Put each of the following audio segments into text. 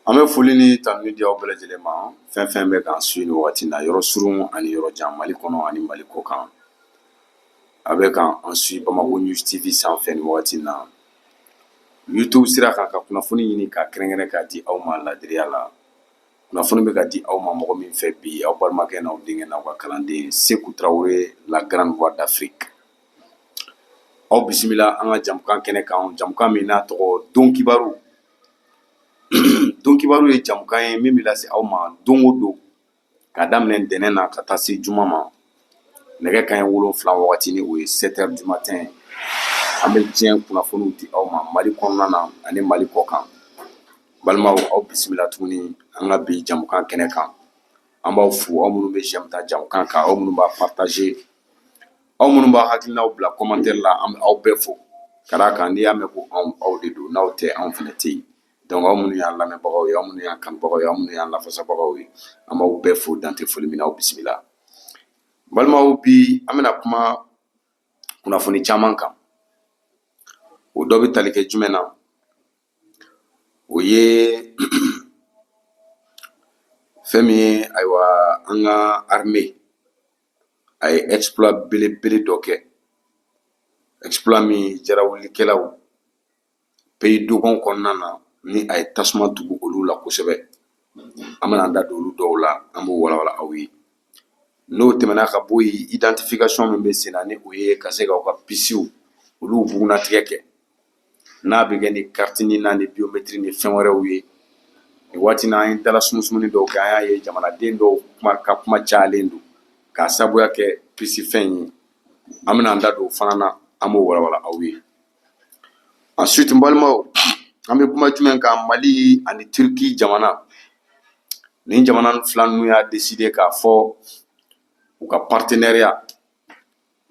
An bɛ foli ni tanuni di aw bɛɛ lajɛlen ma, fɛn fɛn bɛ k'an suit nin wagati na, yɔrɔ surun ani yɔrɔ jan, Mali kɔnɔ ani Mali kɔ kan. A bɛ k'an suit Bamako News TV sanfɛ nin wagati na, YouTube sira kan, ka kunnafoni ɲini ka kɛrɛnkɛrɛn k'a di aw ma ladiriya la. Kunnafoni bɛ ka di aw ma mɔgɔ min fɛ bi, aw balimakɛ n'aw denkɛ n'aw ka kalanden Seku Tarawele, la grande voix d'Afrique. Aw bisimila an ka jamukan kɛnɛ kan, jamukan min n'a tɔgɔ Don Kibaru. Don Kibaru ye jamukan ye min bɛ lase aw ma don o don, ka daminɛ ntɛnɛn na ka taa se juma ma, nɛgɛ kanɲɛ 7 wagati, ni o ye 7 heures du matin. An bɛ diɲɛ kunnafoniw di aw ma Mali kɔnɔna na ani Mali kɔ kan. Balimaw, aw bisimila tuguni an ka bi jamukan kɛnɛ kan. An b'aw fo, aw minnu bɛ j'aime ta jamukan kan, aw minnu b'a partager, aw minnu b'a hakilinaw bila commentaire la, an bɛ aw bɛɛ fo. Ka d'a kan, n'i y'a mɛn ko anw, aw de don. N'aw tɛ, anw fana tɛ yen. Donc aw minnu y'an lamɛnbagaw ye, aw minnu y'an kanubagaw ye, aw minnu y'an lafasabagaw ye, an b'aw bɛɛ fo dante foli min na. Aw bisimila, balimaw. Bi an bɛna kuma kunnafoni caman kan. O dɔ bɛ tali kɛ jumɛn na? O ye fɛn min ye, ayiwa, an ka armée a ye exploit belebele dɔ kɛ, exploit min jarawulikɛlaw pays dogon kɔnɔna na, ni a ye tasuma tugu olu la kosɛbɛ. An bɛna an da don olu dɔw la, an b'o walawala aw ye. N'o tɛmɛna ka bɔ yen, identification min bɛ sen na, ni o ye ka se k'aw ka pucew olu bugunnatigɛ kɛ, n'a bɛ kɛ ni carte NINA ni biométrie ni fɛn wɛrɛw ye, nin waati na, an ye dala sumusumuni dɔw kɛ, an y'a ye jamanaden dɔw kuma ka kuma cayalen don k'a sabuya kɛ puce fɛn ye. An bɛna an da don o fana na, an b'o walawala aw ye. Ensuite, n balimaw, an bɛ kuma jumɛn kan? Mali ani Turki jamana, nin jamana fila ninnu y'a décider k'a fɔ u ka partenariat,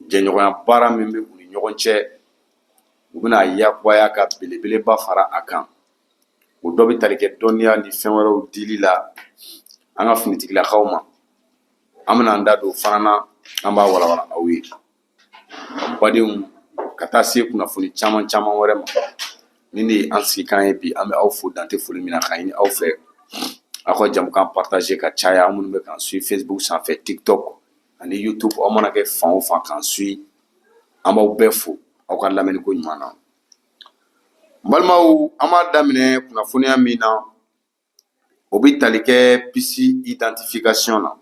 jɛɲɔgɔnya baara min bɛ u ni ɲɔgɔn cɛ, u bɛna yakubaya ka belebeleba fara a kan. O dɔ bɛ tali kɛ dɔnniya ni fɛn wɛrɛw dili la an ka finitigilakaw ma. An bɛna an da don o fana na, an b'a walawala aw ye, badenw, ka taa se kunnafoni caman caman wɛrɛ ma. Ni ne ye an sigikan ye bi, an bɛ aw fo dante foli min na, k'a ɲini aw fɛ aw ka jamukan partager ka caya. Aw minnu bɛ k'an suit Facebook sanfɛ, TikTok ani YouTube, aw mana kɛ fan o fan k'an suit, an b'aw bɛɛ fo aw ka lamɛnni ko ɲuman na. N balimaw, an b'a daminɛ kunnafoniya min na, o bɛ tali kɛ puce identification na.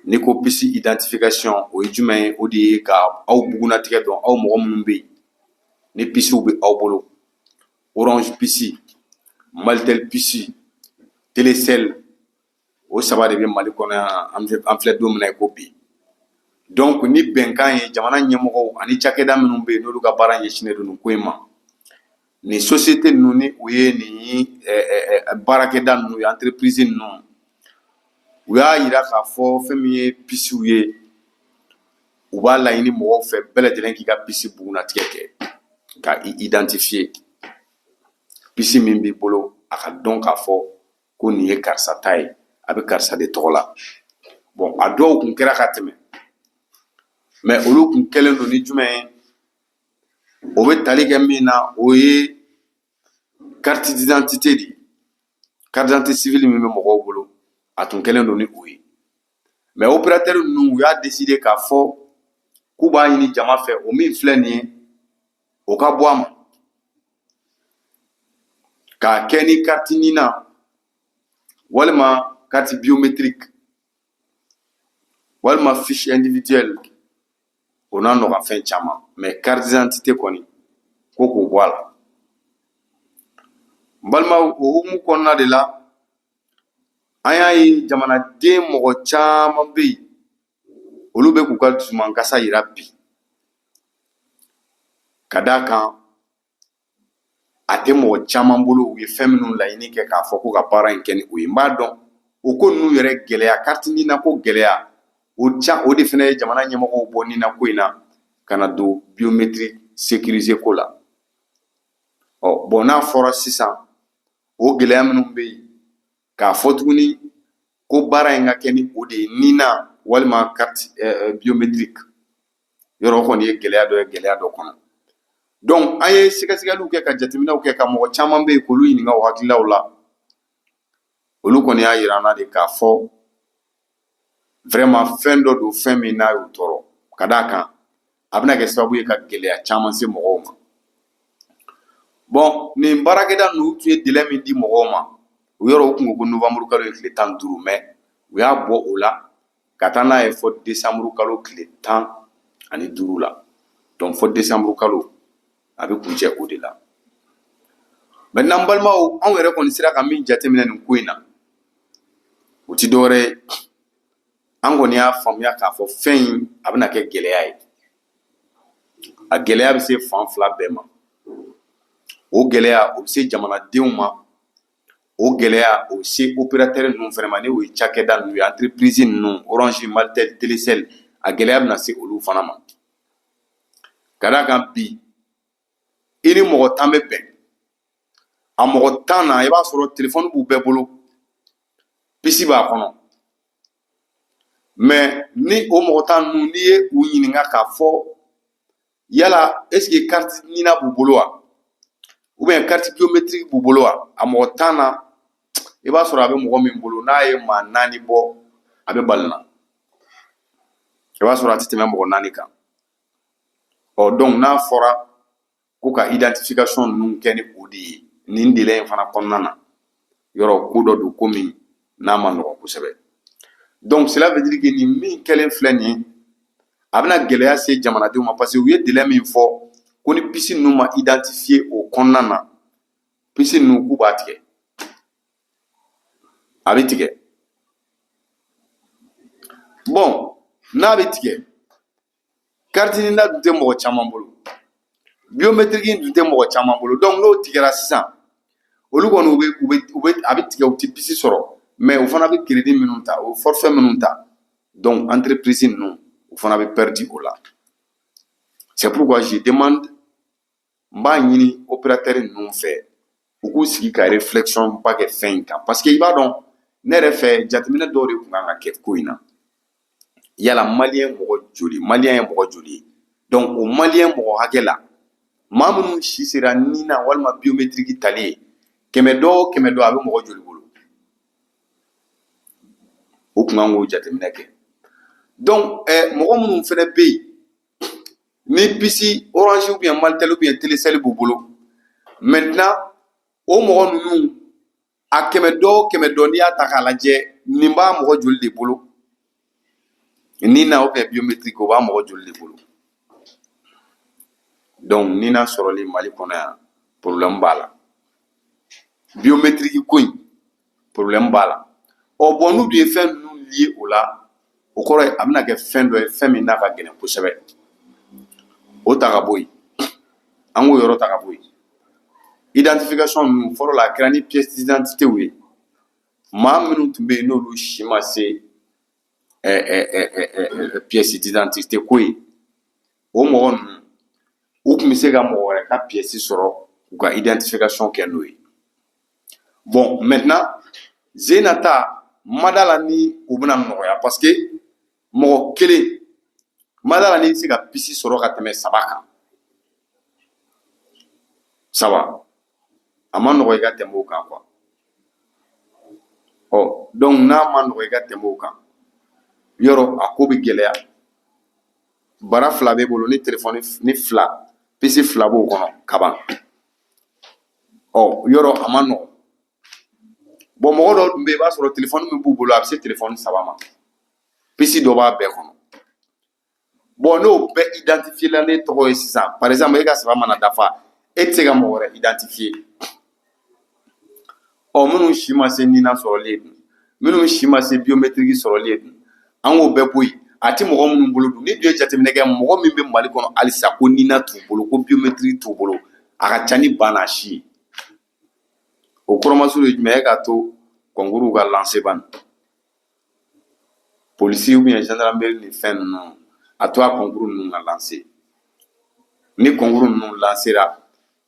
N'i ko puce identification, o ye jumɛn ye? O de ye ka aw bugunnatigɛ dɔn, aw mɔgɔ minnu bɛ yen ni pucew bɛ aw bolo, Orange puce, Malitel puce, Telecel. O saba de bɛ Mali kɔnɔ yan, an filɛ don min na i ko bi. Donc ni bɛnkan ye jamana ɲɛmɔgɔw ani cakɛda minnu bɛ yen, n'olu ka baara ɲɛsinnen don nin ko in ma, nin société ninnu, ni o ye nin baarakɛda ninnu ye, entreprise ninnu, u y'a yira k'a fɔ fɛn min ye pucew ye, u b'a laɲini mɔgɔw fɛ bɛɛ lajɛlen k'i ka puce bugunnatigɛ kɛ ka i identifier. Puce min b'i bolo, a ka dɔn k'a fɔ ko nin ye karisa ta ye, a bɛ karisa de tɔgɔ la. Bon, a dɔw kun kɛra ka tɛmɛ, mais olu kun kɛlen don ni jumɛn ye? O bɛ tali kɛ min na, o ye carte d'identité de ye, carte d'identité civile min bɛ mɔgɔw bolo, a tun kɛlen don ni o ye. Mais opérateur ninnu, u y'a décider k'a fɔ k'u b'a ɲini jama fɛ, o min filɛ nin ye, o ka bɔ a ma k'a kɛ ni carte NINA walima carte biométrique walima fiche individuelle, o n'a nɔgɔ fɛn caman. Mais carte d'identité kɔni, ko k'o bɔ a la. N balimaw, o hukumu kɔnɔna de la, an y'a ye jamanaden mɔgɔ caman bɛ yen, olu bɛ k'u ka dusumankasa yira bi, ka d'a kan a tɛ mɔgɔ caman bolo u ye fɛn minnu laɲini kɛ k'a fɔ ko ka baara in kɛ ni o ye. N b'a dɔn o ko ninnu yɛrɛ gɛlɛya, carte NINA ko gɛlɛya, o ca, o de fana ye jamana ɲɛmɔgɔw bɔ NINA ko in na ka na don biométrie sécurisé ko la. Ɔ bon, n'a fɔra sisan o gɛlɛya minnu bɛ yen, k'a fɔ tuguni ko baara in ka kɛ ni o de ye, NINA walima carte biométrique, yɔrɔ kɔni ye gɛlɛya dɔ ye gɛlɛya dɔ kɔnɔ. Donc an ye sɛgɛsɛgɛliw kɛ, ka jateminɛw kɛ, ka mɔgɔ caman bɛ yen k'olu ɲininka o hakililaw la. Olu kɔni y'a yira an na de k'a fɔ vraiment fɛn dɔ don, fɛn min n'a y'u tɔɔrɔ, ka d'a kan a bɛna kɛ sababu ye ka gɛlɛya caman se mɔgɔw ma. Bon, nin baarakɛda ninnu tun ye délai min di mɔgɔw ma, o yɔrɔ u tun ko ko novembre kalo ye tile 15, mais u y'a bɔ o la ka taa n'a ye fɔ décembre kalo tile 15 la. Donc fɔ décembre kalo a bɛ kuncɛ o de la. Maintenant, n balimaw, anw yɛrɛ kɔni sera ka min jateminɛ nin ko in na, o ti dɔwɛrɛ ye, an kɔni y'a faamuya k'a fɔ fɛn in a bɛna kɛ gɛlɛya ye. A gɛlɛya bɛ se fan fila bɛɛ ma. O gɛlɛya, o bɛ se jamanadenw ma, o gɛlɛya, o bɛ se opérateur ninnu fana ma, ni o ye cakɛda ninnu ye, entreprise ninnu, Orange, Malitel, Telecel, a gɛlɛya bɛna se olu fana ma. Ka d'a kan bi i ni mɔgɔ 10 bɛ bɛn, a mɔgɔ 10 na, i b'a sɔrɔ telefɔni b'u bɛɛ bolo, puce b'a kɔnɔ. Mais ni o mɔgɔ 10 ninnu, n'i ye u ɲininka k'a fɔ yala est ce que carte NINA b'u bolo wa, ou bien carte biométrique b'u bolo wa, a mɔgɔ 10 na, i b'a sɔrɔ a bɛ mɔgɔ min bolo, n'a ye maa naani bɔ, a bɛ bali na, i b'a sɔrɔ a tɛ tɛmɛ mɔgɔ naani kan. Ɔ, donc n'a fɔra ko ka identification ninnu kɛ ni o de ye nin délai in fana kɔnɔna na, yɔrɔ ko dɔ don, ko min n'a ma nɔgɔn kosɛbɛ. Donc cela veut dire que nin min kɛlen filɛ nin ye, a bɛna gɛlɛya se jamanadenw ma, parce que u ye délai min fɔ ko ni puce ninnu ma identifier o kɔnɔna na, puce ninnu k'u b'a tigɛ, a bɛ tigɛ. Bon, n'a bɛ tigɛ, carte NINA dun tɛ mɔgɔ caman bolo, biométrique dun tɛ mɔgɔ caman bolo. Donc n'o tigɛra sisan, olu kɔni u bɛ a bɛ tigɛ, u tɛ puce sɔrɔ, mais u fana bɛ crédit minnu ta, o forfait minnu ta, donc entreprise ninnu, u fana bɛ perdu o la. C'est pourquoi je demande, n b'a ɲini opérateur ninnu fɛ, u k'u sigi ka réflexion ba kɛ fɛn in kan, parce que i b'a dɔn, ne yɛrɛ fɛ, jateminɛ dɔw de tun kan ka kɛ ko in na. Yala maliyɛn mɔgɔ joli, maliyɛn ye mɔgɔ joli ye? Donc o maliyɛn mɔgɔ hakɛ la, maa minnu si sera NINA walima biométrique tali ye, 100 dɔ o 100 dɔ, a bɛ mɔgɔ joli bolo? O tun kan k'o jateminɛ kɛ. Donc mɔgɔ minnu fana bɛ yen ni puce Orange ou bien Malitel ou bien Telecel b'u bolo, maintenant o mɔgɔ ninnu, a 100 dɔ o 100 dɔ, n'i y'a ta k'a lajɛ, nin b'a mɔgɔ joli de bolo, NINA ou bien biométrique, o b'a mɔgɔ joli de bolo? Donc NINA sɔrɔli Mali kɔnɔ yan, problème b'a la. Biométrique ko in, problème b'a la. Ɔ bon, n'u dun ye fɛn ninnu lié o la, o kɔrɔ ye a bɛna kɛ fɛn dɔ ye, fɛn min n'a ka gɛlɛn kosɛbɛ. O ta ka bɔ yen, an k'o yɔrɔ ta ka bɔ yen. Identification ninnu, fɔlɔ la, a kɛra ni pièce d'identité ye. Maa minnu tun bɛ yen, n'olu si ma se pièce d'identité ko ye, o mɔgɔ ninnu, u tun bɛ se ka mɔgɔ wɛrɛ ka pièce sɔrɔ k'u ka identification kɛ n'o ye. Bon, maintenant zena ta mada la, ni u bɛna nɔgɔya, parce que mɔgɔ kelen mada la, n'i bɛ se ka puce sɔrɔ ka tɛmɛ saba kan, saba a ma nɔgɔ i ka tɛmɛ o kan quoi. Ɔ, donc n'a ma nɔgɔ i ka tɛmɛ o kan, yɔrɔ a ko bɛ gɛlɛya. Bara fila b'e bolo ni telefɔni ni fila, puce fila b'o kɔnɔ kaban. Ɔ, yɔrɔ a ma nɔgɔ. Bon, mɔgɔ dɔw tun bɛ yen, i b'a sɔrɔ telefɔni min b'u bolo, a bɛ se telefɔni saba ma, puce dɔ b'a bɛɛ kɔnɔ. Bon, n'o bɛɛ identifié la ne tɔgɔ ye sisan, par exemple e ka saba mana dafa, e tɛ se ka mɔgɔ wɛrɛ identifié. Ɔ, minnu si ma se NINA sɔrɔli ye dun, minnu si ma se biométrique sɔrɔli ye dun, an k'o bɛɛ bɔ yen. A ti mɔgɔ minnu bolo dun, ni dun ye jateminɛ kɛ, mɔgɔ min bɛ Mali kɔnɔ halisa ko NINA t'u bolo, ko biométrique t'u bolo, a ka ca ni ba n'a si ye. O kɔrɔmasuru ye jumɛn ye? E k'a to concours ka lancer ban, polisi ou bien gendarmerie ni fɛn ninnu, a to a concours ninnu ka lancer. Ni concours ninnu lancera,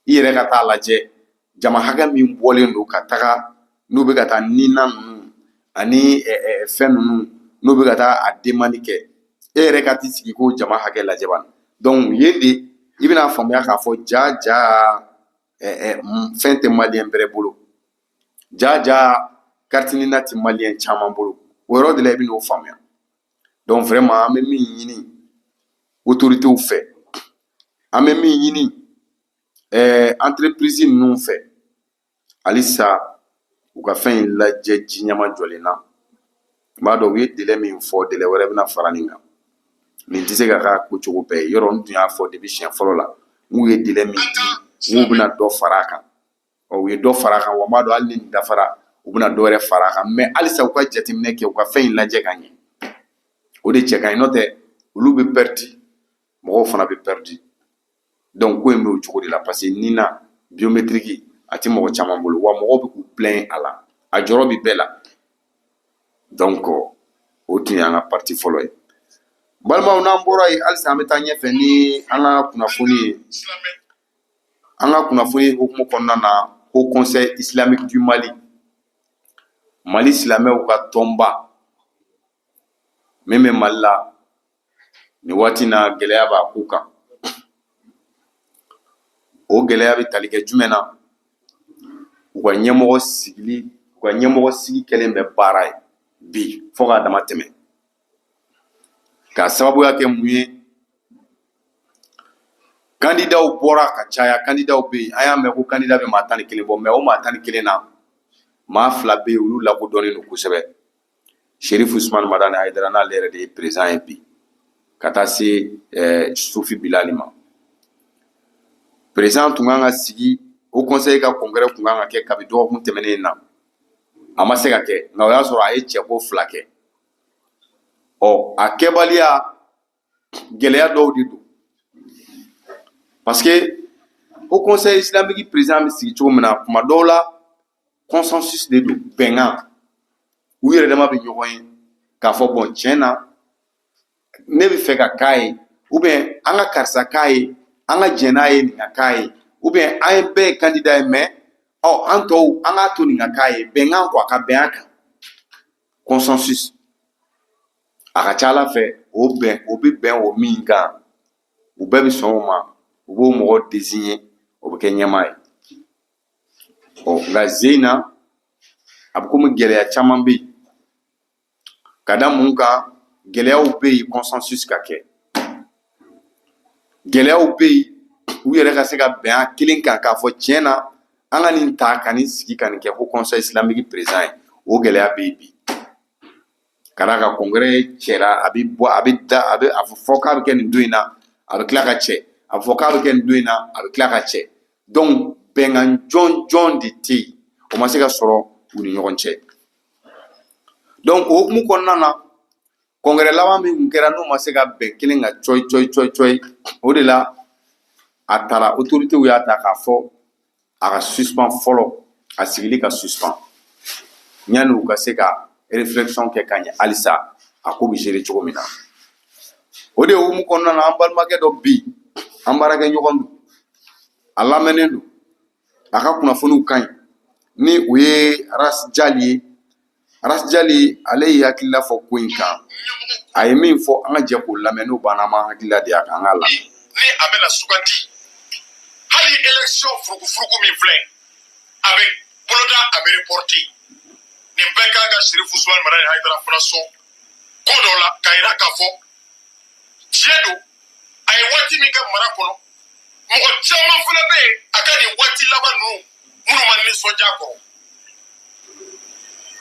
i yɛrɛ ka taa lajɛ jama hakɛ min bɔlen don ka taga, n'u bɛ ka taa NINA ninnu ani fɛn ninnu, n'u bɛ ka taa a demande kɛ, e yɛrɛ ka t'i sigi k'o jama hakɛ lajɛ ban. Donc yen de i bɛna faamuya k'a fɔ ja ja fɛn tɛ maliyɛn bɛrɛ bolo, ja ja. carte NINA tɛ maliyɛn caman bolo. O yɔrɔ de la i bɛ n'o faamuya. Donc vraiment, an bɛ min ɲini autorités fɛ, an bɛ min ɲini entreprise ninnu fɛ, halisa u ka fɛn in lajɛ ji ɲɛma jɔlen na. N b'a dɔn u ye délai min fɔ, délai wɛrɛ bɛna fara nin kan. Nin tɛ se ka k'a ko cogo bɛɛ ye. Yɔrɔ n tun y'a fɔ depuis siɲɛ fɔlɔ la, n k'u ye délai min di, n k'u bɛna dɔ fara a kan. Ɔ, u ye dɔ fara a kan wa. N b'a dɔn hali ni nin dafara, u bɛna dɔ wɛrɛ fara a kan. Mais halisa u ka jateminɛ kɛ, u ka fɛn in lajɛ ka ɲɛ, o de cɛ ka ɲi. N'o tɛ, olu bɛ perdu, mɔgɔw fana bɛ perdu. Donc ko in bɛ o cogo de la, parce que NINA biométrique a tɛ mɔgɔ caman bolo wa mɔgɔw bɛ k'u plaint a la, a jɔrɔ bɛ bɛɛ la. Donc o tun y'an ka partie fɔlɔ ye. Balimaw, n'an bɔra yen, halisa an bɛ taa ɲɛfɛ ni an ka kunnafoni ye. An ka kunnafoni hukumu kɔnɔna na, Haut Conseil islamique du Mali, Mali silamɛw ka tɔnba min bɛ Mali la nin waati na, gɛlɛya b'a ko kan. O gɛlɛya bɛ tali kɛ jumɛn na? U ka ɲɛmɔgɔ sigili, u ka ɲɛmɔgɔ sigi kɛlen bɛ baara ye bi fo k'a dama tɛmɛ. K'a sababuya kɛ mun ye? Kandidaw bɔra ka caya, kandidaw bɛ yen. An y'a mɛn ko kandida bɛ maa 11 bɔ, mais o maa 11 na, maa fila bɛ yen, olu lakodɔnnen don kosɛbɛ: Sherif Usman Madani Hayidara, n'ale yɛrɛ de ye président ye bi, ka taa se Sufi Bilali ma. Président tun kan ka sigi, Haut Conseil ka congrès tun kan ka kɛ kabi dɔgɔkun tɛmɛnen na, a ma se ka kɛ. Nka o y'a sɔrɔ a ye cɛko fila kɛ. Ɔ, a kɛbaliya gɛlɛya dɔw de don, parce que Haut Conseil islamique président bɛ sigi cogo min na, kuma dɔw la consensus de don, bɛnkan. U yɛrɛ dama bɛ ɲɔgɔn ye k'a fɔ: bon, tiɲɛ na, ne bɛ fɛ ka k'a ye, ou bien an ka karisa k'a ye, an ka jɛn n'a ye nin ka k'a ye, ou bien an ye bɛɛ ye candidat ye, mais ɔ, an tɔw, an k'a to nin ka k'a ye. Bɛnkan quoi, ka bɛn a kan, consensus. A ka ca ala fɛ, o bɛn, o bɛ bɛn o min kan, u bɛɛ bɛ sɔn o ma, u b'o mɔgɔ désigner, o bɛ kɛ ɲɛmaa ye. Ɔ, nka zen in na, a bɛ komi gɛlɛya caman bɛ yen. Ka da mun kan? Gɛlɛyaw bɛ yen consensus ka kɛ, gɛlɛyaw bɛ yen u yɛrɛ ka se ka bɛn a kelen kan k'a fɔ tiɲɛ na, an ka nin ta ka nin sigi ka nin kɛ Haut Conseil islamique président ye. O gɛlɛya bɛ yen bi, ka d'a kan congrès cɛra, a bɛ bɔ, a bɛ da, a bɛ a fɔ k'a bɛ kɛ nin don in na, a bɛ tila ka cɛ, a bɛ fɔ k'a bɛ kɛ nin don in na, a bɛ tila ka cɛ. Donc bɛnkan jɔn jɔn de tɛ yen, o ma se ka sɔrɔ u ni ɲɔgɔn cɛ. Donc o hukumu kɔnɔna na, congrès laban min kun kɛra, n'o ma se ka bɛn kelen kan cɔyi cɔyi cɔyi cɔyi, o de la a taara, autorités y'a ta k'a fɔ a ka suspend fɔlɔ, a sigili ka suspend yanni u ka se ka réflexion kɛ ka ɲɛ halisa a ko bɛ gérer cogo min na. O de hukumu kɔnɔna na, an balimakɛ dɔ bɛ yen, an baarakɛ ɲɔgɔn don, a lamɛnnen don, a ka kunnafoniw ka ɲi, ni o ye Ras Jali ye. Ras Jali, ale ye hakilila fɔ ko in kan. A ye min fɔ, an ka jɛ k'o lamɛn. N'o banna, an b'an hakilila di a kan. An k'a lamɛn. Ni a bɛna suganti, hali élection furukufuruku min filɛ, a bɛ boloda, a bɛ reporter. Nin bɛɛ kan ka Sirifu Usumani Madani Hayidara fana sɔn ko dɔ la, k'a yira k'a fɔ tiɲɛ don. A ye waati min kɛ mara kɔnɔ, mɔgɔ caman fana bɛ yen a ka nin waati laban ninnu minnu ma nisɔndiya kɔrɔ.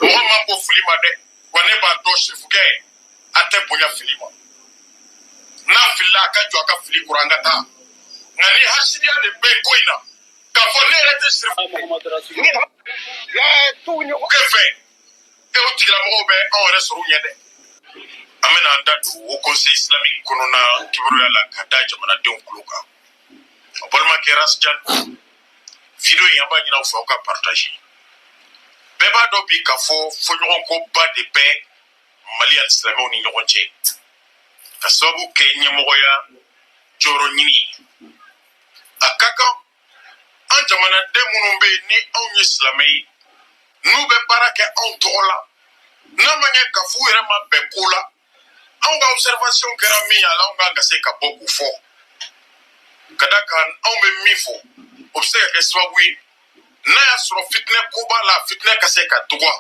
Mɔgɔ ma bɔ fili ma dɛ. Wa ne b'a dɔn, sirifukɛ a tɛ bonya fili ma. N'a filila, a ka jɔ a ka fili kɔrɔ, an ka taa. Nka ni hasidiya de bɛ ko in na, k'a fɔ ne yɛrɛ tɛ sirifu kɛ fɛ e, o tigilamɔgɔw bɛ anw yɛrɛ sɔrɔ u ɲɛ dɛ. An bɛna an da don Haut Conseil islamique kɔnɔna kibaruya la ka da jamanadenw tulo kan. A balimakɛ Ras Jali, vidéo in, an b'a ɲini aw fɛ, aw ka partager. Bɛɛ b'a dɔn bi k'a fɔ fɔɲɔgɔnkɔba de bɛ Mali alisilamɛw ni ɲɔgɔn cɛ, ka sababu kɛ ɲɛmɔgɔya jɔyɔrɔ ɲini. A ka kan an jamanaden minnu bɛ yen, ni anw ye silamɛ ye, n'u bɛ baara kɛ anw tɔgɔ la, n'a ma ɲɛ k'a fɔ u yɛrɛ ma bɛn ko la, anw ka observation kɛra min ye a la, anw kan ka se ka bɔ k'o fɔ. Ka da kan, anw bɛ min fɔ, o bɛ se ka kɛ sababu ye, n'a y'a sɔrɔ fitinɛ ko b'a la, fitinɛ ka se ka dɔgɔ.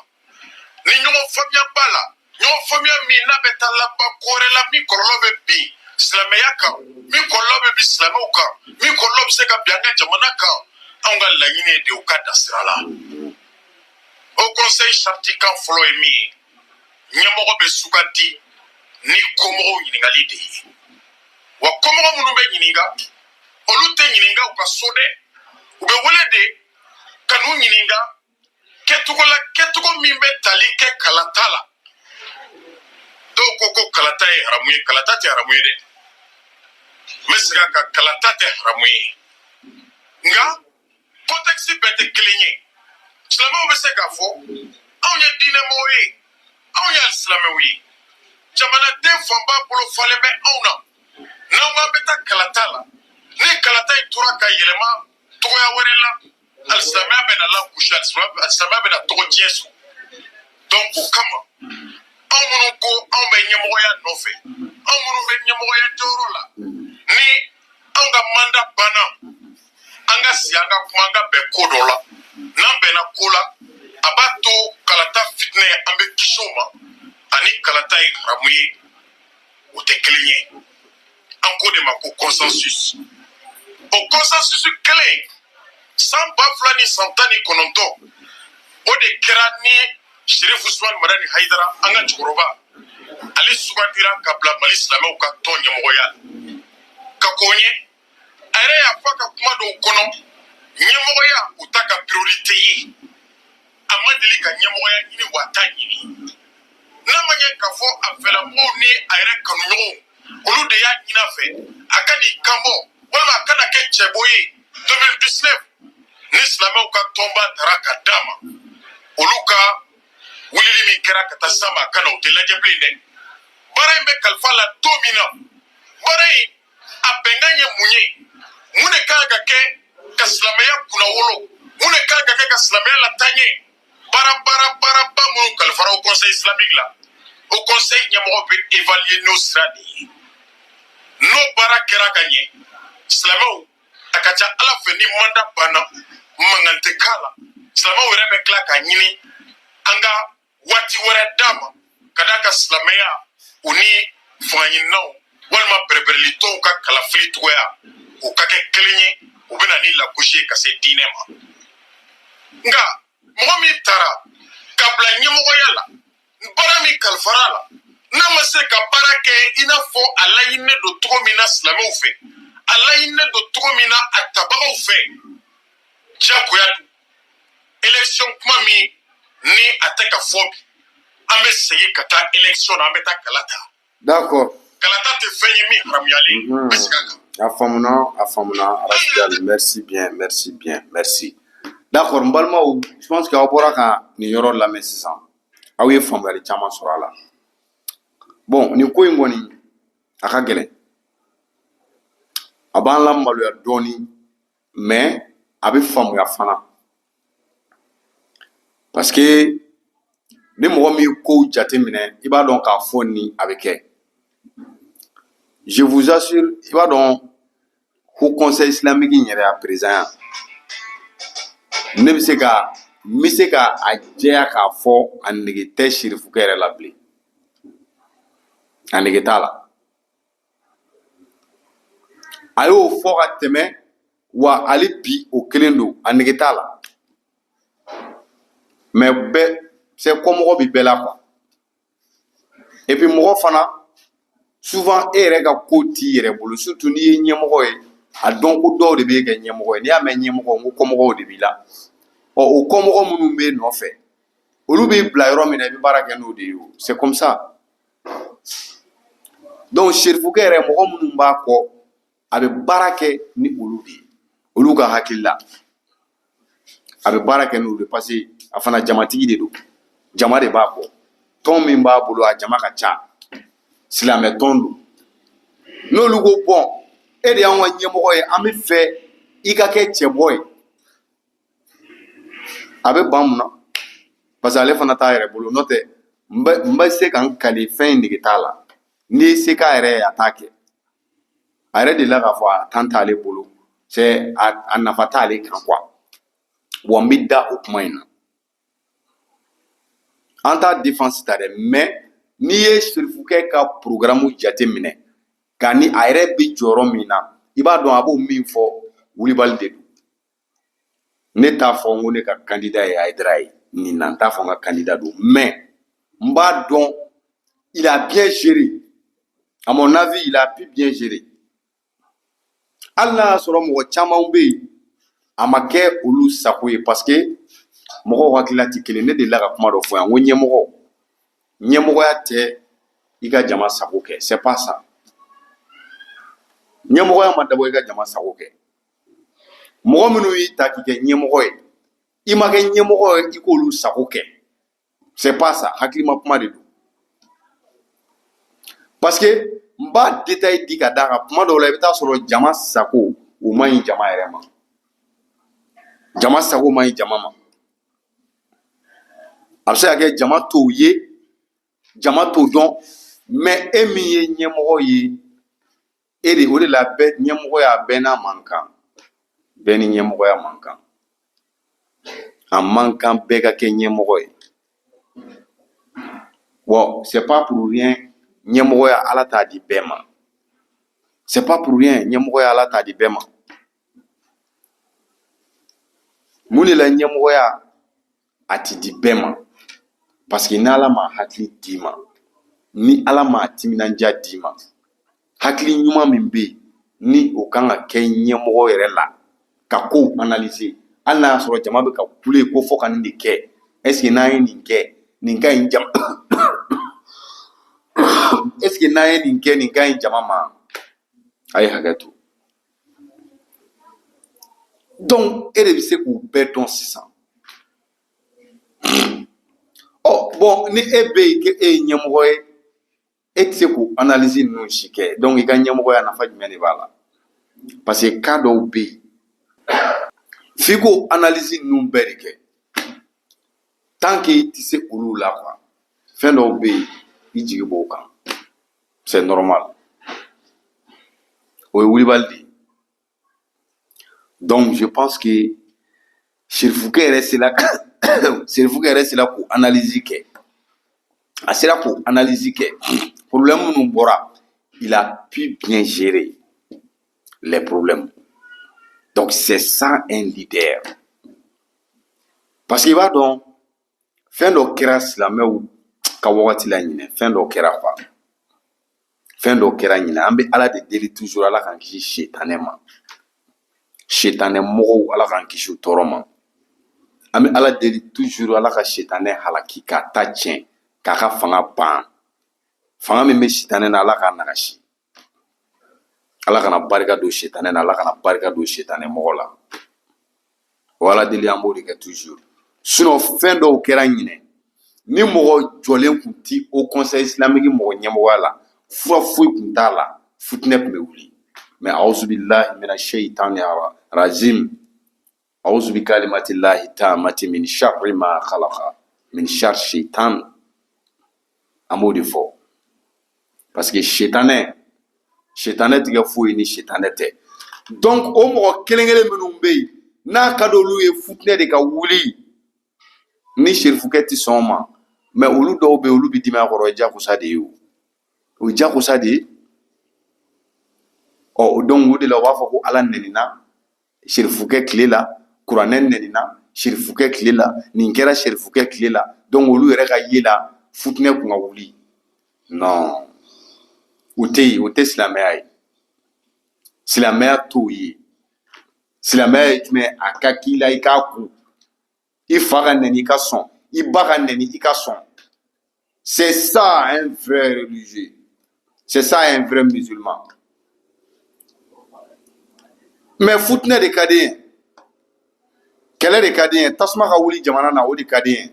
Ni ɲɔgɔn faamuya b'a la, ɲɔgɔn faamuya min n'a bɛ taa laban ko wɛrɛ la, min kɔlɔlɔ bɛ bin silamɛya kan, min kɔlɔlɔ bɛ bin silamɛw kan, min kɔlɔlɔ bɛ se ka bin an ka jamana kan, anw ka laɲini ye de u ka da sira la. Haut Conseil sariti kan fɔlɔ ye min ye, ɲɛmɔgɔ bɛ sugandi ni komɔgɔw ɲininkali de ye. Wa komɔgɔ minnu bɛ ɲininka, olu tɛ ɲininka u ka so dɛ, u bɛ wele de ka n'u ɲininka kɛcogo la, kɛcogo min bɛ tali kɛ kalata la. Dɔw ko ko kalata ye haramu ye. Kalata tɛ haramu ye dɛ, n bɛ segin a kan, kalata tɛ haramu ye, nka contexte bɛɛ tɛ kelen ye. Silamɛw bɛ se k'a fɔ anw ye diinɛmɔgɔw ye, anw ye alisilamɛw ye, jamanaden fanba bolo falen bɛ anw na. N'an ko an bɛ taa kalata la, ni kalata in tora ka yɛlɛma togoya wɛrɛ la, alisilamɛya bɛna lagosi, alisilamɛya bɛna tɔgɔ tiɲɛ sɔrɔ. Donc o kama, anw minnu ko anw bɛ ɲɛmɔgɔya nɔfɛ, anw minnu bɛ ɲɛmɔgɔya jɔyɔrɔ la, ni anw ka mandat banna, an ka sigi, an ka kuma, an ka bɛn ko dɔ la. N'an bɛnna ko la, a b'a to kalata fitinɛ, an bɛ kisi o ma. Ani kalata ye haramu ye, o tɛ kelen ye. An k'o de ma ko consensus. O consensus kelen, san 2019, o de kɛra ni Sherifu Usumani Madani Hayidara, an ka cɛkɔrɔba, ale sugandira ka bila Mali silamɛw ka tɔn ɲɛmɔgɔya la. Ka k'o ɲɛ, a yɛrɛ y'a fɔ a ka kuma dɔw kɔnɔ, ɲɛmɔgɔya o t'a ka priorité ye, a ma deli ka ɲɛmɔgɔya ɲini, wa a t'a ɲini. N'a ma ɲɛ k'a fɔ a fɛlamɔgɔw ni a yɛrɛ kanuɲɔgɔnw, olu de y'a ɲini a fɛ a ka n'i kanbɔ walima a kana kɛ cɛbɔ ye 2019, ni silamɛw ka tɔnba tara ka d'a ma, olu ka wulili min kɛra ka taa s'a ma, a kana o tɛ lajɛ bilen dɛ. Baara in bɛ kalifa la don min na, baara in a bɛnkan ye mun ye? Mun de kan ka kɛ ka silamɛya kunnawolo? Mun de kan ka kɛ ka silamɛya lataa ɲɛ? Baara baara baaraba minnu kalifara Haut Conseil islamique la, Haut Conseil ɲɛmɔgɔ bɛ évaluer n'o sira de ye. N'o baara kɛra ka ɲɛ, silamɛw, a ka ca ala fɛ, ni mandat banna, mankan tɛ k'a la. Silamɛw yɛrɛ bɛ tila k'a ɲini an ka waati wɛrɛ d'a ma, ka d'a ka silamɛya u ni fangaɲininaw walima bɛrɛbɛrɛlitɔnw ka kalafili cogoya o ka kɛ kelen ye. O bɛ na ni lagosi ye ka se diinɛ ma. Nka mɔgɔ min taara ka bila ɲɛmɔgɔya la, baara min kalifara a la, n'a ma se ka baara kɛ i n'a fɔ a laɲininen don cogo min na silamɛw fɛ, a laɲininen don cogo min na a tabagaw fɛ, diyagoya don. Élection kuma min ni a tɛ ka fɔ bi, an bɛ segin ka taa élection na, an bɛ taa kala ta. Kalata tɛ fɛn ye min haramuyalen, n bɛ segin a kan. A faamuna, a faamuna, Arasijal. Merci bien, merci bien, merci. D'accord, n balimaw, je pense que aw bɔra ka nin yɔrɔ lamɛn sisan, aw ye faamuyali caman sɔrɔ a la. Bon, nin ko in kɔni a ka gɛlɛn, a b'an lamaloya dɔɔni, mais a bɛ faamuya fana, parce que ni mɔgɔ min ye kow jateminɛ, i b'a dɔn k'a fɔ nin a bɛ kɛ. Je vous assure, i b'a dɔn ko Conseil islamique in yɛrɛ, a président ya, ne bɛ se ka n bɛ se ka a jɛya k'a fɔ a nege tɛ Sirifukɛ yɛrɛ la bilen, a nege t'a la. A y'o fɔ ka tɛmɛ, wa hali bi o kelen don, a nege t'a la. Mais bɛɛ c'est kɔmɔgɔ bi bɛɛ la quoi. Et puis mɔgɔ fana, souvent e yɛrɛ ka ko t'i yɛrɛ bolo, surtout n'i ye ɲɛmɔgɔ ye, a dɔn ko dɔw de b'e kɛ ɲɛmɔgɔ ye. N'i y'a mɛn ɲɛmɔgɔ, n ko kɔmɔgɔw de b'i la. Ɔ, o kɔmɔgɔ minnu b'e nɔfɛ, olu b'i bila yɔrɔ min na, i bɛ baara kɛ n'o de ye. O c'est comme ça. Donc Serifukɛ yɛrɛ, mɔgɔ minnu b'a kɔ, a bɛ baara kɛ ni olu de ye, olu ka hakili la a bɛ baara kɛ n'olu de, parce que a fana jamatigi de don, jama de b'a kɔ. Tɔn min b'a bolo, a jama ka ca, silamɛ tɔn don. N'olu ko bɔn, e de y'anw ka ɲɛmɔgɔ ye, an bɛ fɛ i ka kɛ cɛbɔ ye, a bɛ ban mun na? Parce que ale fana t'a yɛrɛ bolo. N'o tɛ, n bɛ se ka n kali fɛn in nege t'a la. N'i ye se k'a yɛrɛ ye, a t'a kɛ. A yɛrɛ delila k'a fɔ a tan t'ale bolo, c'est a nafa t'ale kan quoi. Wa n bɛ da o kuma in na. An t'a défense ta dɛ, mais n'i ye Serifukɛ ka programme jate minɛ ka ni a yɛrɛ bɛ jɔyɔrɔ min na, i b'a dɔn a b'o min fɔ wulibali de don. Ne t'a fɔ n ko ne ka candidat ye Hayidara ye nin na, n t'a fɔ n ka candidat don, mais n b'a dɔn il a bien géré. À mon avis, il a pu bien gérer. Hali n'a y'a sɔrɔ mɔgɔ caman bɛ yen a ma kɛ olu sago ye, parce que mɔgɔw hakilila tɛ kelen. Ne delila ka kuma dɔ fɔ yan ko ɲɛmɔgɔya tɛ i ka jama sago kɛ, c'est pas ça. Ɲɛmɔgɔya ma dabɔ i ka jama sago kɛ. Mɔgɔ minnu y'i ta k'i kɛ ɲɛmɔgɔ ye, i ma kɛ ɲɛmɔgɔ ye i k'olu sago kɛ, c'est pas ça. Hakilima kuma de don, parce que n b'a détail di ka d'a kan. Kuma dɔw la, i bɛ taa sɔrɔ jama sago o man ɲi jama yɛrɛ ma, jama sago man ɲi jama ma. A bɛ se ka kɛ jama t'o ye, jama t'o dɔn, mais e min ye ɲɛmɔgɔ ye, e de o de la bɛɛ ɲɛmɔgɔya bɛɛ n'a man kan, bɛɛ ni ɲɛmɔgɔya man kan. A man kan bɛɛ ka kɛ ɲɛmɔgɔ ye. Bon, c'est pas pour rien ɲɛmɔgɔya Ala t'a di bɛɛ ma. C'est pas pour rien ɲɛmɔgɔya Ala t'a di bɛɛ ma. Mun de la ɲɛmɔgɔya a ti di bɛɛ ma? Parce que n'Ala ma hakili d'i ma, ni Ala ma timinandiya d'i ma, hakili ɲuman min bɛ yen ni o kan ka kɛ ɲɛmɔgɔ yɛrɛ la ka kow analyser, hali n'a y'a sɔrɔ jama bɛ ka kule ko fɔ ka nin de kɛ, est ce que n'an ye nin kɛ nin ka ɲi jama, est ce que n'an ye nin kɛ nin ka ɲi jama ma? A ye hakɛ to. Donc e de bɛ se k'u bɛɛ dɔn sisan. Ɔ bon, ni e bɛ yen k'e ye ɲɛmɔgɔ ye, e tɛ se k'o analyse ninnu si kɛ, donc i ka ɲɛmɔgɔya nafa jumɛn de b'a la? Parce que cas dɔw bɛ yen f'i k'o analyse ninnu bɛɛ de kɛ. Tant que i tɛ se olu la quoi, fɛn dɔw bɛ yen i jigi b'o kan, c'est normal, o ye wulibali de ye. Donc je pense que Serifukɛ yɛrɛ sera k'o analyse kɛ, a sera k'o analyse kɛ. Problème minnu bɔra, il a pu bien gérer les problèmes. Donc c'est ça un leader. Parce que i b'a dɔn fɛn dɔ kɛra silamɛw ka wagati la ɲinɛ, fɛn dɔ kɛra quoi, fɛn dɔ kɛra ɲinɛ. An bɛ Ala de deli toujours, Ala k'an kisi setanɛ ma, setanɛ mɔgɔw, Ala k'an kisi u tɔɔrɔ ma. An bɛ Ala deli toujours, Ala ka setanɛ halaki k'a ta tiɲɛ, k'a ka fanga ban. Fanga min bɛ sitanɛ na, Ala k'a nagasi. Ala kana barika don sitanɛ na, Ala kana barika don sitanɛ mɔgɔ la. O Ala deli, an b'o de kɛ toujours. Sinon fɛn dɔw kɛra ɲinɛ, ni mɔgɔ jɔlen kun ti Haut Conseil islamique mɔgɔ ɲɛmɔgɔya la, fura foyi kun t'a la, futinɛ kun bɛ wuli. Mais awuzubilahi mina shaitani rajim, awuzu bi kalimatillahi tamati min sharri ma khalaqa min shar shaitan. An b'o de fɔ parce que sitanɛ tigɛ foyi ni sitanɛ tɛ. Donc o mɔgɔ kelen kelen minnu bɛ yen n'a ka d'olu ye futinɛ de ka wuli, ni serifukɛ ti sɔn o ma, mais olu dɔw bɛ yen, olu bɛ dimi a kɔrɔ, o ye jagosa de ye, o o ye jagosa de ye. Ɔ donc o de la u b'a fɔ ko Ala nɛnina serifukɛ tile la, kuranɛ nɛnina serifukɛ tile la, nin kɛra serifukɛ tile la. Donc olu yɛrɛ ka ye la futinɛ kun ka wuli. Non, o tɛ yen, o tɛ silamɛya ye. Silamɛya t'o ye. Silamɛya ye jumɛn? A ka k'i la i k'a kun, i fa ka nɛni i ka sɔn, i ba ka nɛni i ka sɔn. C'est ça un vrai religieux, c'est ça un vrai musulman. Mais futinɛ de ka di ye, kɛlɛ de ka di ye, tasuma ka wuli jamana na, o de ka di ye.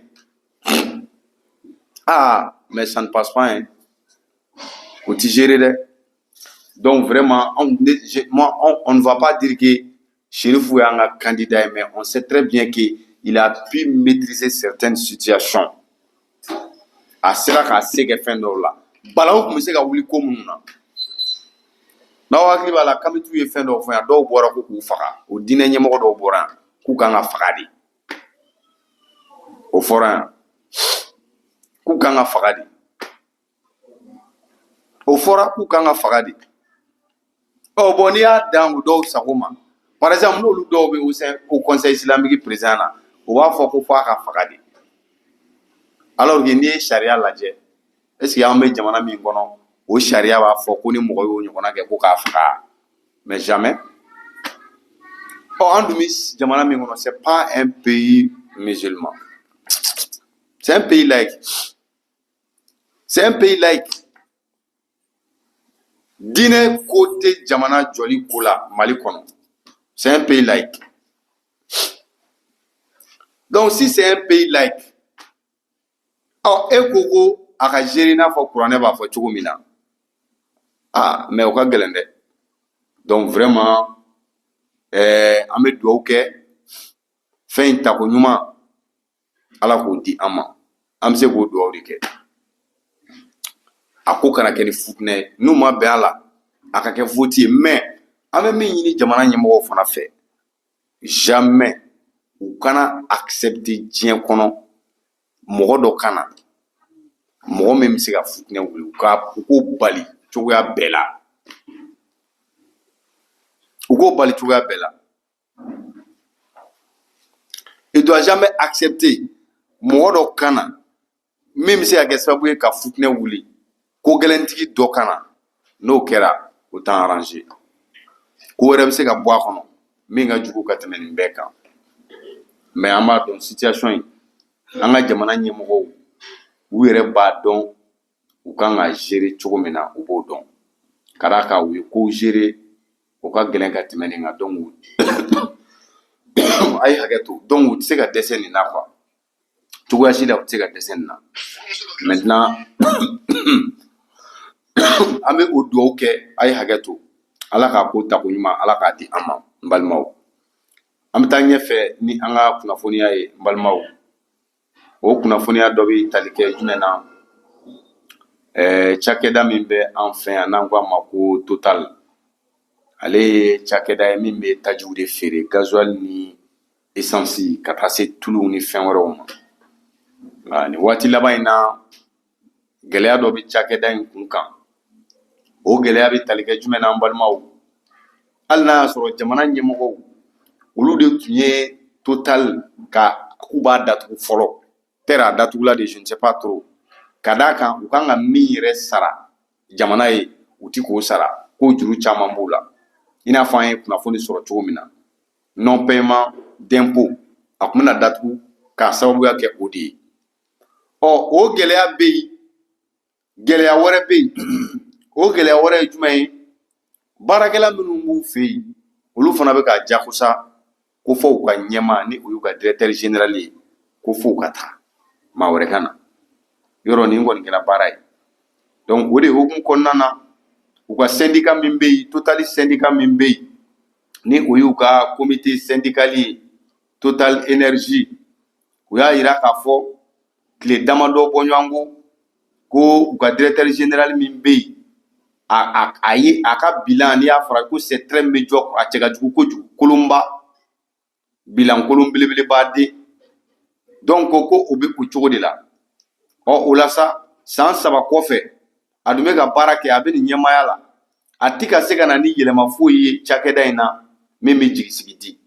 Ah, mais ça ne passe pas hein, o ti gérer dɛ. Donc vraiment, moi, on ne va pas dire que Chérifou est un candidat, mais on sait très bien qu'il a pu maîtriser certaines situations. A sera k'a se kɛ fɛn dɔw la, balawu tun bɛ se ka wuli ko minnu na. N'aw hakili b'a la, kamitu ye fɛn dɔw fɔ yan, dɔw bɔra ko k'u faga. O diinɛ ɲɛmɔgɔ dɔw bɔra yan k'u kan ka faga de, o fɔra yan. K'u kan ka faga de. O fɔra k'u kan ka faga de. Ɔ bon, n'i y'a dan o dɔw sago ma, par exemple n'olu dɔw bɛ au Conseil islamique président na, u b'a fɔ ko f'a ka faga de. Alors que n'i ye sariya lajɛ, est ce que an bɛ jamana min kɔnɔ, o sariya b'a fɔ ko ni mɔgɔ y'o ɲɔgɔnna kɛ ko k'a faga? Mais jamais. Ɔ, an dun bɛ jamana min kɔnɔ, c'est pas un pays musulman, c'est un pays laïque, c'est un pays laïque. Diinɛ ko tɛ jamana jɔli ko la Mali kɔnɔ. C'est un pays laïque. Donc si c'est un pays laïque, ɔ, e ko ko a ka gérer i n'a fɔ kuranɛ b'a fɔ cogo min na, ah, mais o ka gɛlɛn dɛ. Donc vraiment, an bɛ dugawu kɛ, fɛn in tako ɲuman, Ala k'o di an ma. An bɛ se k'o dugawu de kɛ. A ko kana kɛ ni futinɛ ye. N'u ma bɛn a la, a ka kɛ vote ye. Mais an bɛ min ɲini jamana ɲɛmɔgɔw fana fɛ, jamais u kana accepter diɲɛ kɔnɔ mɔgɔ dɔ kana, mɔgɔ min bɛ se ka futinɛ wuli, u k'o bali cogoya bɛɛ la, u k'o bali cogoya bɛɛ la. Il doit jamais accepter mɔgɔ dɔ kana min bɛ se ka kɛ sababu ye ka futinɛ wuli, ko gɛlɛntigi dɔ kana. N'o kɛra, o t'an arranger. Ko wɛrɛ bɛ se ka bɔ a kɔnɔ min ka jugu ka tɛmɛ nin bɛɛ kan. Mais an b'a dɔn, situation in, an ka jamana ɲɛmɔgɔw, u yɛrɛ b'a dɔn u kan ka gérer cogo min na, u b'o dɔn. Ka d'a kan u ye kow gérer, o ka gɛlɛn ka tɛmɛ nin kan. Donc a ye hakɛ to. Donc u tɛ se ka dɛsɛ nin na quoi, cogoya si la u tɛ se ka dɛsɛ nin na. Maintenant, an bɛ o dugawu kɛ, a ye hakɛ to, Ala k'a ko tako ɲuman, Ala k'a di an ma. N balimaw, an bɛ taa ɲɛfɛ ni an ka kunnafoniya ye. N balimaw, o kunnafoniya dɔ bɛ tali kɛ jumɛn na? Cakɛda min bɛ an fɛ yan n'an ko a ma ko Total, ale ye cakɛda ye min bɛ tajiw de feere, gasoil ni essence, ka taa se tuluw ni fɛn wɛrɛw ma. Nka nin waati laban in na, gɛlɛya dɔ bɛ cakɛda in kun kan. O gɛlɛya bɛ tali kɛ jumɛn na, an balimaw? Hali n'a y'a sɔrɔ jamana ɲɛmɔgɔw, olu de tun ye Total ka k'u b'a datugu fɔlɔ, peut-être a datugula de, je ne sais pas trop. Ka d'a kan u kan ka min yɛrɛ sara jamana ye, u ti k'o sara, ko juru caman b'u la, i n'a fɔ an ye kunnafoni sɔrɔ cogo min na, non paiement d'impôt. A tun bɛna datugu k'a sababuya kɛ o de ye. Ɔ, o gɛlɛya bɛ yen. Gɛlɛya wɛrɛ bɛ yen. O gɛlɛya wɛrɛ ye jumɛn ye? Baarakɛla minnu b'u fɛ yen, olu fana bɛ ka jagosa ko fɔ u ka ɲɛmaa, ni o y'u ka directeur général ye, ko f'u ka taa, maa wɛrɛ ka na. Yɔrɔ nin kɔni kɛra baara ye. Donc o de hukumu kɔnɔna na, u ka syndicat min bɛ yen, Total syndicat min bɛ yen, ni o y'u ka comité syndical ye, Total Énergie, u y'a yira k'a fɔ tile damadɔ bɔ ɲɔgɔn ko ko u ka directeur général min bɛ yen, a ye a ka bilan, n'i y'a fɔra ko c'est très médiocre, a cɛ ka jugu kojugu, kolonba, bilan kolon belebeleba den. Donc ko o bɛ o cogo de la. Ɔ, o la sa, san 3 kɔfɛ, a dun bɛ ka baara kɛ, a bɛ nin ɲɛmaaya la, a ti ka se ka na ni yɛlɛma foyi ye cakɛda in na min bɛ jigisigi di.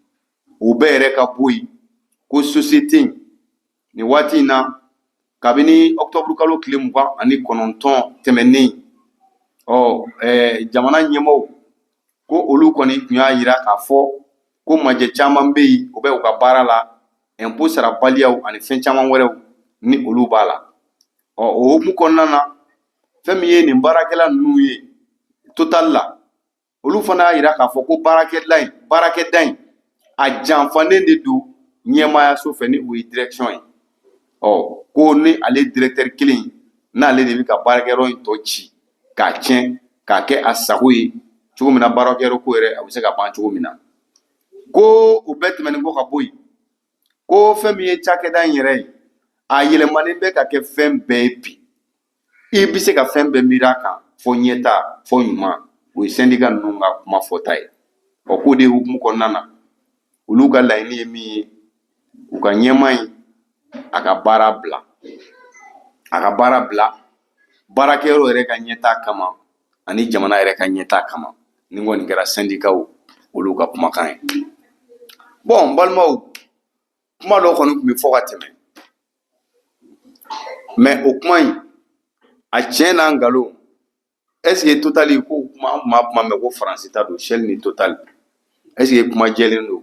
O bɛɛ yɛrɛ ka bɔ yen, ko société in, nin waati in na, kabini octobre kalo tile 29 tɛmɛnen, ɔ, jamana ɲɛmaaw ko olu kɔni tun y'a yira k'a fɔ ko majɛ caman bɛ yen, o bɛ u ka baara la, impôt sarabaliyaw ani fɛn caman wɛrɛw ni olu b'a la. Ɔ, o hukumu kɔnɔna na, fɛn min ye nin baarakɛla ninnu ye Total la, olu fana y'a yira k'a fɔ ko baarakɛda in, a janfanen de don ɲɛmaayaso fɛ, ni o ye direction ye. Ɔ, ko ni ale directeur kelen, n'ale de bɛ ka baarakɛyɔrɔ in tɔ ci k'a tiɲɛ, k'a kɛ a sago ye cogo min na, baarakɛyɔrɔ ko yɛrɛ, a bɛ se ka ban cogo min na. Ko o bɛɛ tɛmɛnen kɔ ka bɔ yen, ko fɛn min ye cakɛda in yɛrɛ ye, a yɛlɛmanen bɛ ka kɛ fɛn bɛɛ ye bi. I bɛ se ka fɛn bɛɛ miiri a kan, fɔ ɲɛta, fɔ ɲuman. O ye syndicat ninnu ka kuma fɔta ye. Ɔ, k'o de hukumu kɔnɔna na, olu ka laɲini ye min ye, u ka ɲɛmaa in, a ka baara bila. A ka baara bila baarakɛyɔrɔ yɛrɛ ka ɲɛtaa kama ani jamana yɛrɛ ka ɲɛtaa kama. Nin kɔni kɛra sɛndikaw olu ka kumakan ye. Bon, n balimaw, kuma dɔ kɔni tun bɛ fɔ ka tɛmɛ, mais o kuma in, a tiɲɛ n'a nkalon, est ce que Total ko kuma, an tun b'a kuma mɛn ko Faransi ta don, Shell ni Total, est ce que kuma jɛlen don?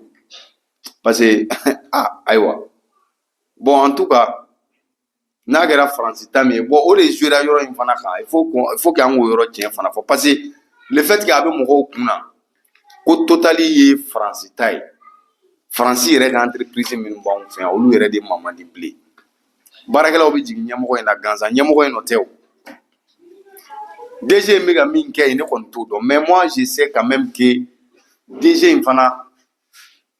Parce que ah, ayiwa, bon, en tout cas, n'a kɛra Faransi ta min ye, bon, o de jouera yɔrɔ in fana kan. Il faut que an k'o yɔrɔ tiɲɛ fana fɔ, parce que le fait que a bɛ mɔgɔw kun na ko Total ye Faransi ta ye, Faransi yɛrɛ ka entreprise minnu b'anw fɛ yan, olu yɛrɛ de ma man di bilen. Baarakɛlaw bɛ jigin ɲɛmɔgɔ in na gansan, ɲɛmɔgɔ in nɔ tɛ o. DG in bɛ ka min kɛ yen, ne kɔni t'o dɔn, mais moi, je sais quand même que DG in fana,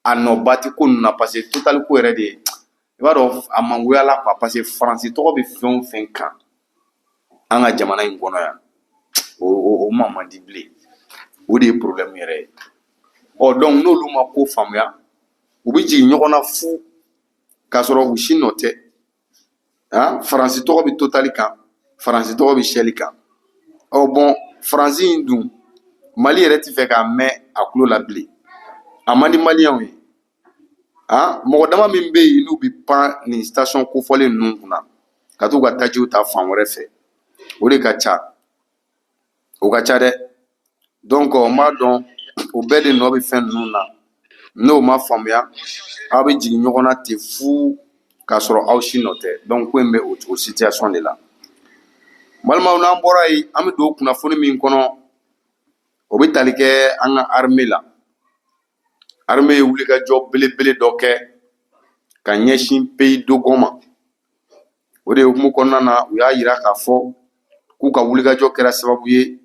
a nɔba tɛ ko ninnu na, parce que Total ko yɛrɛ de, i b'a dɔn, a mangoya la quoi, parce que Faransi tɔgɔ bɛ fɛn o fɛn kan an ka jamana in kɔnɔ yan, o ma man di bilen. O de ye problème yɛrɛ ye. Ɔ, donc n'olu ma ko faamuya, u bɛ jigin ɲɔgɔn na fu k'a sɔrɔ u si nɔ tɛ. Han, Faransi tɔgɔ bɛ Total kan, Faransi tɔgɔ bɛ Shell kan. Ɔ bon, Faransi in dun, Mali yɛrɛ ti fɛ k'a mɛn a tulo la bilen, a man di Maliyɛnw ye. Han, mɔgɔ dama min bɛ yen n'u bɛ pan nin station kofɔlen ninnu kunna ka t'u ka tajiw ta fan wɛrɛ fɛ, o de ka ca, o ka ca dɛ. Donc n b'a dɔn o bɛɛ de nɔ bɛ fɛn ninnu na. N'o ma faamuya, aw bɛ jigin ɲɔgɔn na ten fu k'a sɔrɔ aw si nɔ tɛ. Donc ko in bɛ o cogo situation de la. Balimaw, n'an bɔra yen, an bɛ don kunnafoni min kɔnɔ, o bɛ tali kɛ an ka armée la. Armée ye wulikajɔ belebele dɔ kɛ ka ɲɛsin pays Dogon ma. O de hukumu kɔnɔna na, u y'a yira k'a fɔ k'u ka wulikajɔ kɛra sababu ye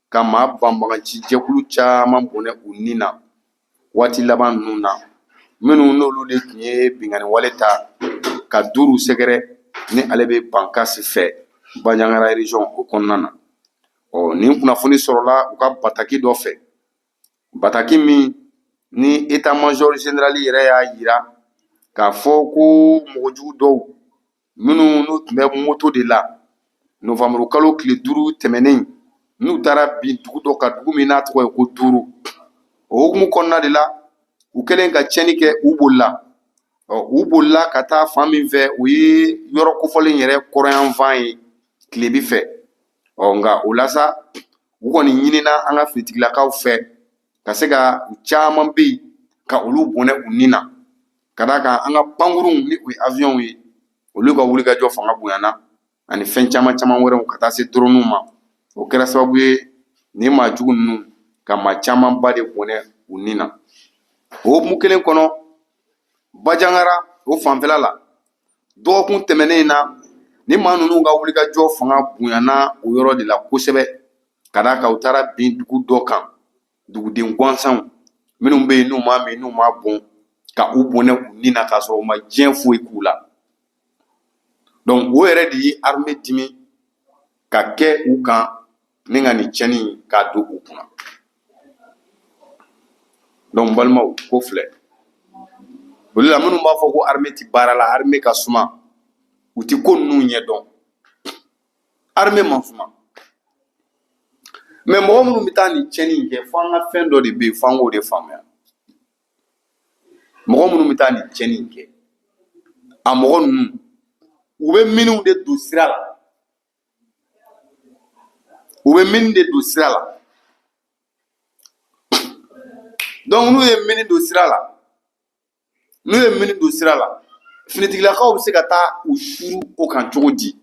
ka maa banbaganci jɛkulu caman bɔnɛ u ni na waati laban ninnu na, minnu n'olu de tun ye binkanni wale ta ka duuru sɛgɛrɛ ni ale bɛ Bankasi fɛ, Banjagara région o kɔnɔna na. Ɔ, nin kunnafoni sɔrɔla u ka bataki dɔ fɛ, bataki min ni état major général yɛrɛ y'a yira k'a fɔ ko mɔgɔjugu dɔw minnu n'u tun bɛ moto de la, novembre kalo tile 5 tɛmɛnen, n'u taara bin dugu dɔ kan, dugu min n'a tɔgɔ ye ko Duuru. O hukumu kɔnɔna de la, u kɛlen ka tiɲɛni kɛ, u bolila. Ɔ, u bolila ka taa fan min fɛ, o ye yɔrɔ kofɔlen yɛrɛ kɔrɔnyanfan ye, tilebi fɛ. Ɔ, nka o la sa, u kɔni ɲinina an ka finitigilakaw fɛ ka se ka u caman bɛ yen ka olu bɔnɛ u ni na, ka d'a kan an ka pankurunw ni o ye avion ye, olu ka wulikajɔ fanga bonyana, ani fɛn caman caman wɛrɛw, ka taa se drone ma. O kɛra sababu ye nin maa jugu ninnu ka maa camanba de bɔnɛ u ni na. O hukumu kelen kɔnɔ, Banjagara o fanfɛla la, dɔgɔkun tɛmɛnen in na, ni maa ninnu ka wulikajɔ fanga bonyana o yɔrɔ de la kosɛbɛ, ka d'a kan u taara bin dugu dɔ kan, duguden gansanw minnu bɛ yen n'u m'a min, n'u m'a bɔn, ka u bɔnɛ u ni na k'a sɔrɔ u ma diɲɛ foyi k'u la. Donc o yɛrɛ de ye armée dimi ka kɛ u kan ni ka nin tiɲɛni k'a don u kunna. Donc n balimaw, ko filɛ o de la, minnu b'a fɔ ko armée ti baara la, armée ka suma, u ti ko ninnu ɲɛdɔn. Armée man suma, mais mɔgɔ minnu bɛ taa nin tiɲɛni in kɛ, fo an ka fɛn dɔ de bɛ yen, fo an k'o de faamuya. Mɔgɔ minnu bɛ taa nin tiɲɛni in kɛ, a mɔgɔ ninnu, u bɛ minnu de don sira la, u bɛ min de don sira la. Donc n'u ye min don sira la, n'u ye min don sira la, finitigilakaw bɛ se ka taa u suru o kan cogo di?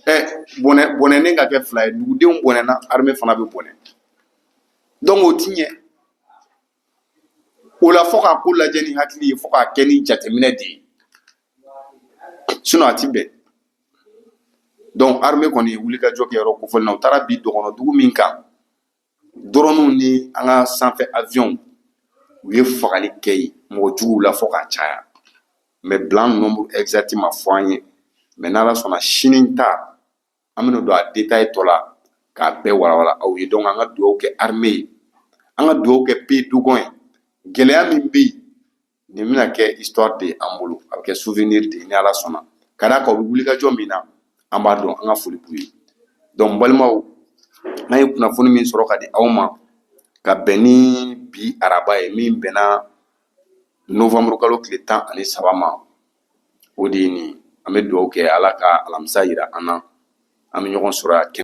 Ɛ, bɔnɛ bɔnɛnen ka kɛ fila ye, dugudenw bɔnɛna, armée fana bɛ bɔnɛ. Donc o ti ɲɛ o la, fo k'a ko lajɛ ni hakili ye, fo k'a kɛ ni jateminɛ de ye, sinon a ti bɛn. Donc armée kɔni ye wulikajɔ kɛ yɔrɔ kofɔlen na. U taara bi dɔgɔnɔ dugu min kan, dɔrɔnw ni an ka sanfɛ avion, u ye fagali kɛ yen mɔgɔ juguw la fo k'a caya, mais bilan nombre exact ma fɔ an ye. Mais n'Ala sɔnna, sini ta, an bɛna don a détail tɔ la k'a bɛɛ walawala aw ye. Donc an ka dugawu kɛ armée ye, an ka dugawu kɛ pays Dogon ye. Gɛlɛya min bɛ yen, nin bɛna kɛ histoire de ye an bolo, a bɛ kɛ souvenir de ye ni Ala sɔnna, ka d'a kan u bɛ wulikajɔ min na. An b'a dɔn, an ka foli b'u ye. Donc n balimaw, n'an ye kunnafoni min sɔrɔ ka di aw ma ka bɛn ni bi araba ye, min bɛnna novembre kalo tile 13 ma, o de ye nin. An bɛ dugawu kɛ, Ala ka alamisa yira an na, an bɛ ɲɔgɔn sɔrɔ yan.